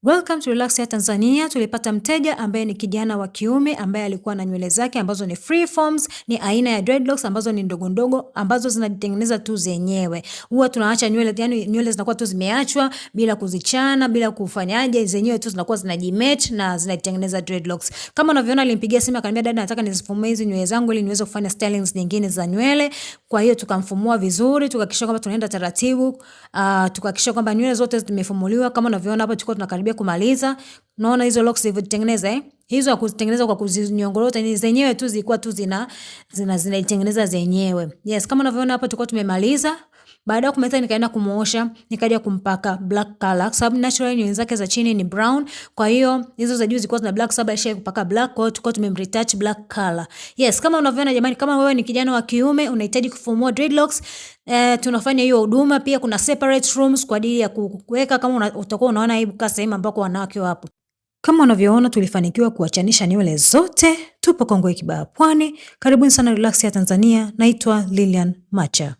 Welcome to Relax Hair Tanzania. Tulipata mteja ambaye ni kijana wa kiume ambaye alikuwa na nywele zake ambazo ni free forms, ni aina ya dreadlocks ambazo ni ndogo ndogo ambazo zinajitengeneza tu zenyewe. Huwa tunaacha nywele, yani nywele zinakuwa tu zimeachwa bila kuzichana, bila kufanyaje, zenyewe tu zinakuwa zinajimatch na zinajitengeneza dreadlocks. Kama unavyoona, alimpigia simu akaniambia, "Dada, nataka nizifumue hizi nywele zangu ili niweze kufanya stylings nyingine za nywele." Kwa hiyo tukamfumua vizuri, tukahakikisha kwamba tunaenda taratibu, tukahakikisha kwamba nywele zote zimefumuliwa. Kama unavyoona hapa, tulikuwa tunakaribia kumaliza. Naona hizo locks zilivyotengeneza, eh? Hizo hakuzitengeneza kwa kuzinyongorota, ni zenyewe tu zilikuwa tu zina zinaitengeneza zenyewe. Yes, kama unavyoona hapa tulikuwa tumemaliza. Baada ya kumaliza nikaenda kumuosha, nikaja kumpaka black color kwa sababu naturally nywele zake za chini ni brown. Kwa hiyo hizo za juu zilikuwa zina black, sababu alisha kupaka black, kwa hiyo tulikuwa tumemretouch black color. Yes, kama unavyoona jamani, kama wewe ni kijana wa kiume unahitaji kufumua dreadlocks, tunafanya hiyo huduma. Pia kuna separate rooms kwa ajili ya kuweka kama utakuwa unaona aibu kaa sehemu ambako wanawake wapo. Kama unavyoona tulifanikiwa kuachanisha nywele zote. Tupo Kongwe Kibaha Pwani. Karibuni sana Relax Hair Tanzania. Naitwa Lilian Macha.